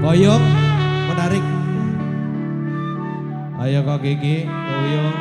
Boyong menarik. Ayo Kak Gigi, Boyong.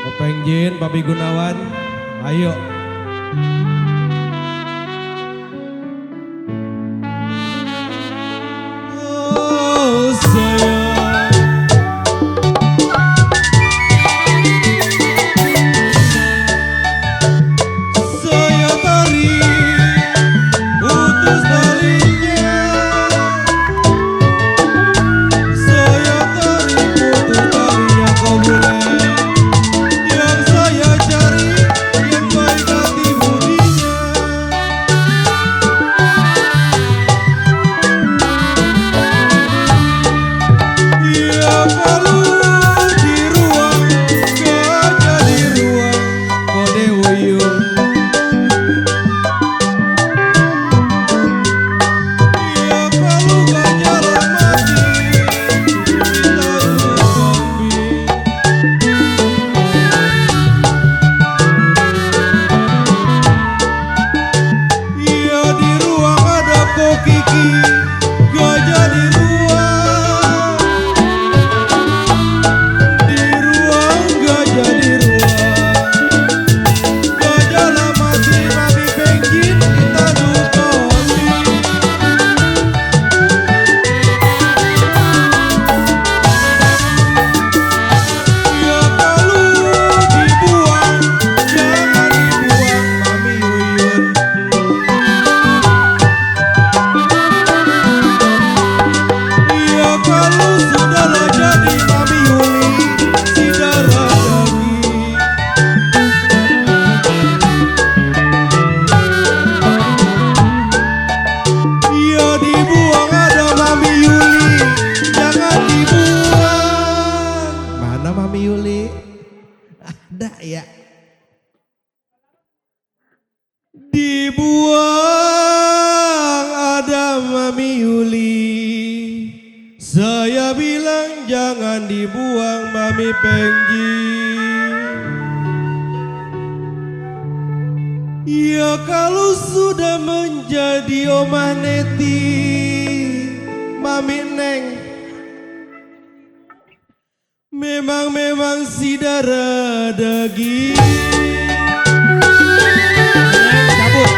Openg Jin, Papi Gunawan, ayo. Oh sayang, saya tarik putus talinya, saya tarik putus talinya kau boleh. Ada ya. Dibuang ada Mami Yuli. Saya bilang jangan dibuang Mami Penggi. Ya kalau sudah menjadi Omah Neti, Mami Neng, memang si darah daging. Cabut.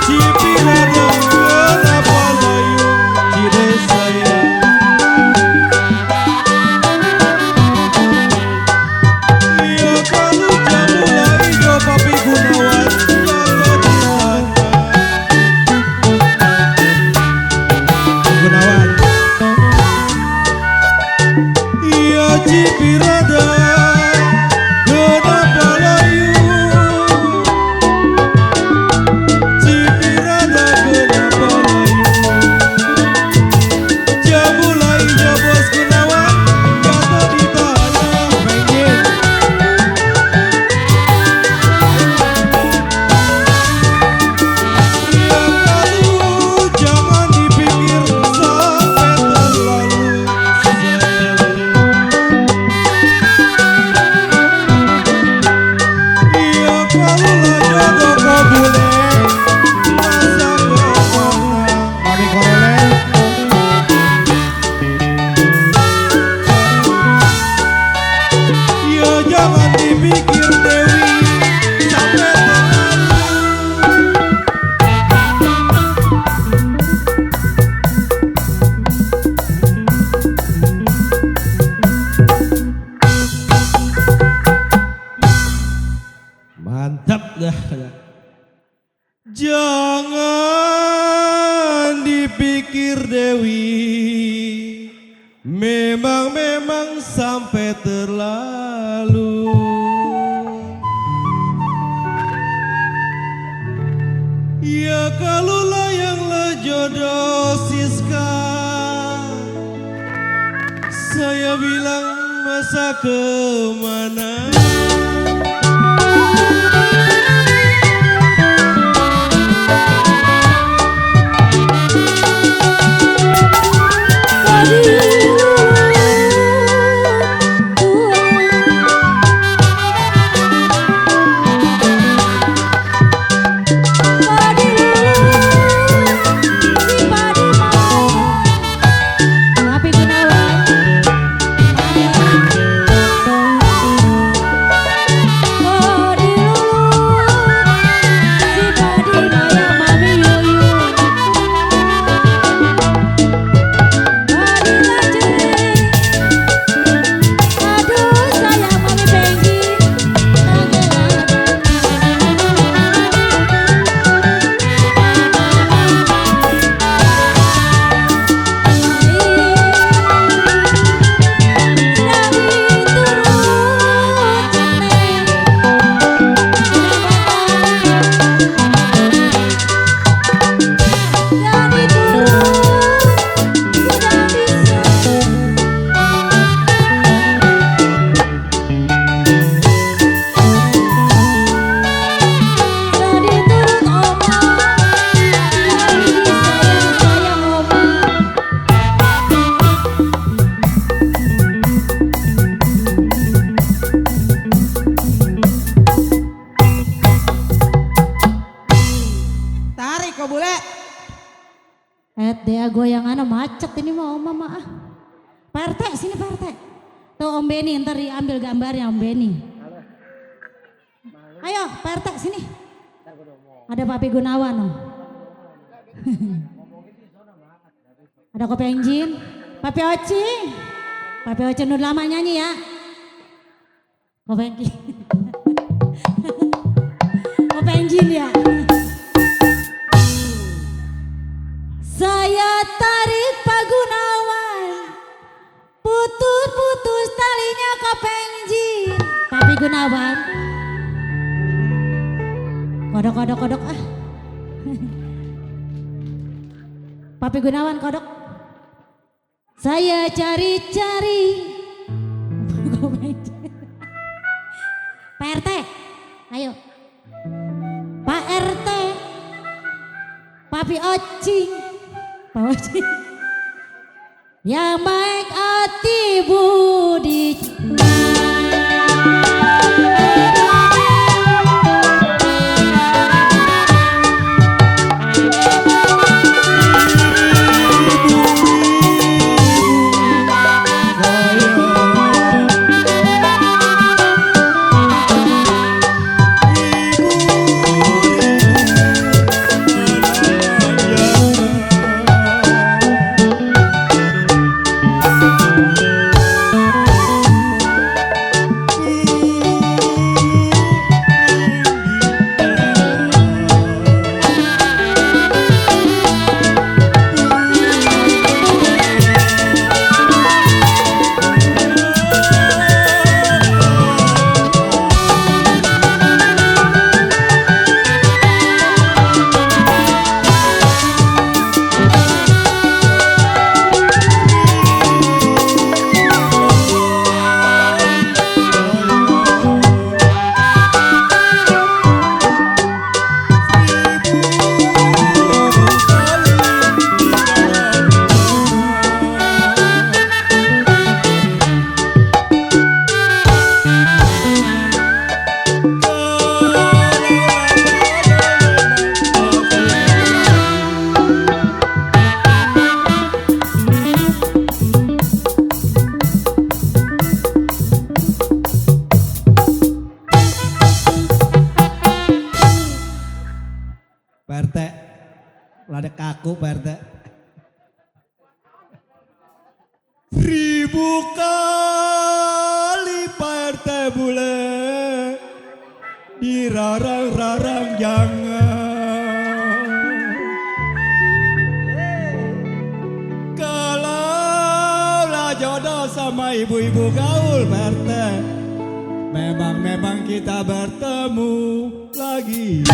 Cipirada kenapa layu cire saya. Ya kalau jamu hijau Papi Gunawan jaga di sana. Gunawan. Iya Cipirada kenapa layu. Cipirada kenapa layu. Jamu lainnya Bos Gunawan jatuh di tanah. Pengen. Iya kalau jangan dipikir sampai terlalu. Iya kalau lah jodoh kau boleh masa kemana. Mami Korele. Iya jangan dipikir Dewi sampai terlalu. Mantap dah. Jangan dipikir Dewi, memang sampai terlalu. Ya kalau layanglah jodoh Siska, saya bilang masa kemana. apa bule? Dia goyangan macet ini mau mama ah. Pak RT sini Pak RT. Tuh Om Beni ntar diambil gambarnya Om Beni. Ayo Pak RT sini. Ada Papi Gunawan oh. Ada Kopi Enjin, Papi Oci. Papi Oci udah lama nyanyi ya. Kopi Enjin. Kopi Enjin ya. Saya tarik Pak Gunawan, putus-putus talinya Kopi Enjin. Papi Gunawan. Kodok ah. Papi Gunawan kodok. Saya cari-cari. Pak RT, ayo. Pak RT, Papi Oci, Pak Oci. Yang baik hati budi. Pak RT, lada kaku Pak RT. 1000 kali Pak RT bule dirarang-rarang jangan. Kalau jodoh sama ibu-ibu gaul Pak RT, memang kita bertemu lagi.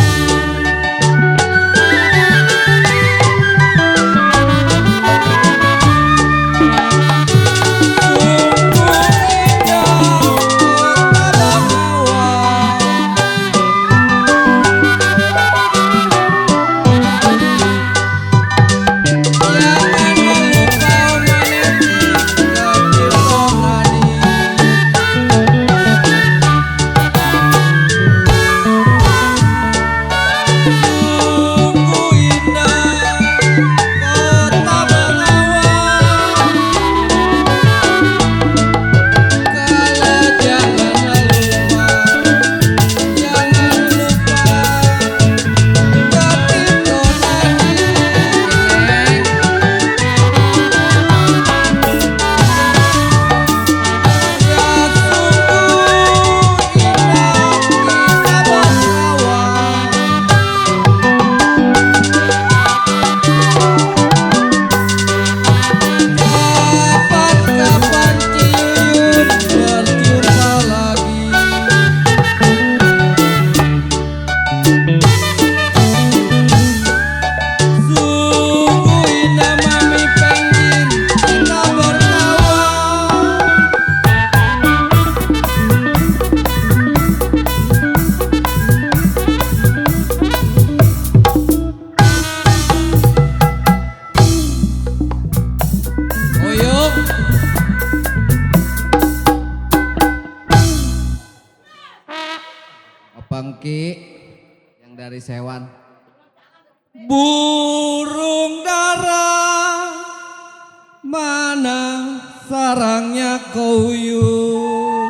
Bangki yang dari Sewan. Burung dara mana sarangnya koyuh.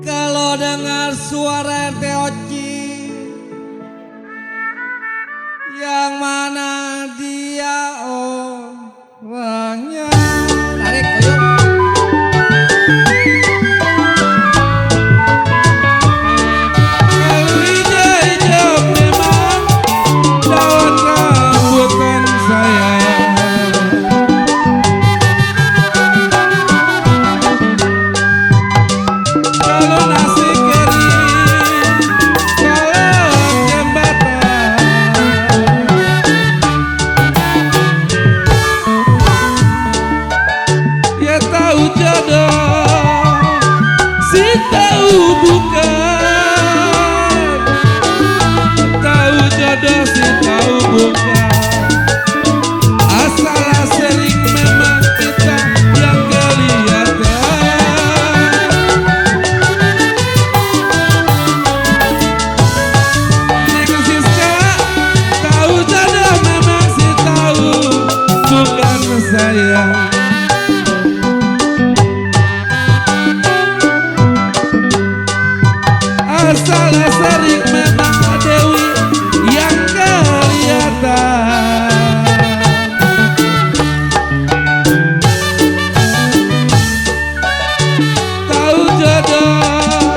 Kalau dengar suara RT Oci, yang mana dia orangnya. Tarik koyuh. Kalau hijau-hijau memang daun rambutan saya. Kalau nasi kering, kalau jembatan, ya tahu jodoh, si tahu bukan. Tahu jodoh, si tahu bukan. Asal sering memang kita yang kelihatan. Neng Siska, tahu jodoh memang si tahu bukan saya. Asal sering memang Dewi yang kelihatan. Tahu jodoh,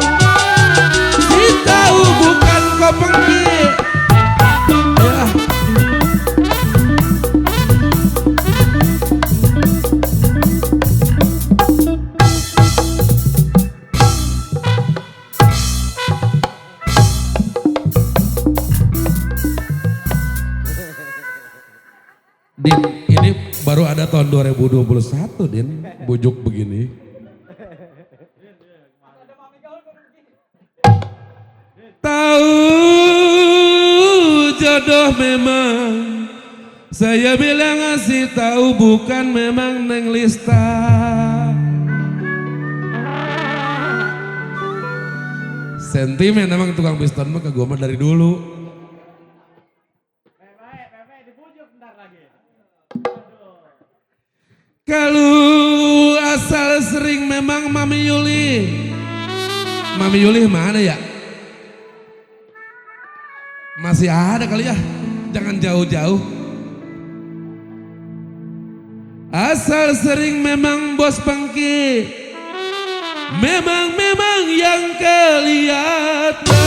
si tahu bukan kau pengki. Ya. Din, ini baru ada tahun 2021, Din, bujuk begini. Tahu jodoh memang, saya bilang ngasih tahu bukan memang Neng Lista. Sentimen emang tukang piston mah ke gua mah dari dulu. Kalau asal sering memang Mami Yuli. Mami Yuli mana ya? Masih ada kali ya, jangan jauh-jauh. Asal sering memang Bos Pengki, memang yang kelihatan.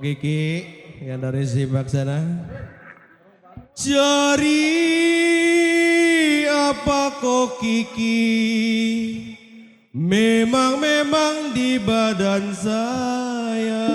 Kiki yang dari Sibak sana. Jari apa kok Kiki memang di badan saya.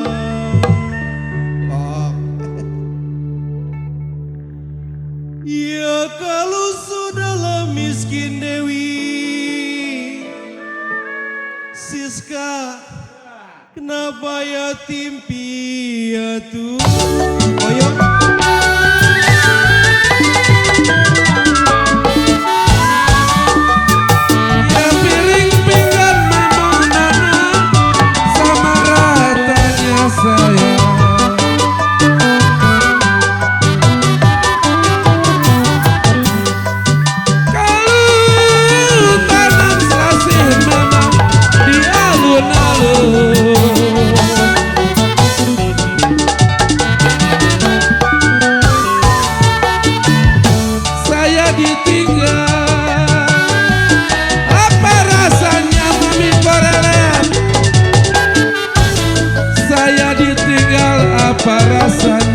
yatim piatu. Koyo. Ya piring pinggan memang nana sama ratanya saya. Kalau tanam selasih memang di alun-alun. Saya ditinggal, apa rasanya mami korelet? Saya ditinggal, apa rasanya?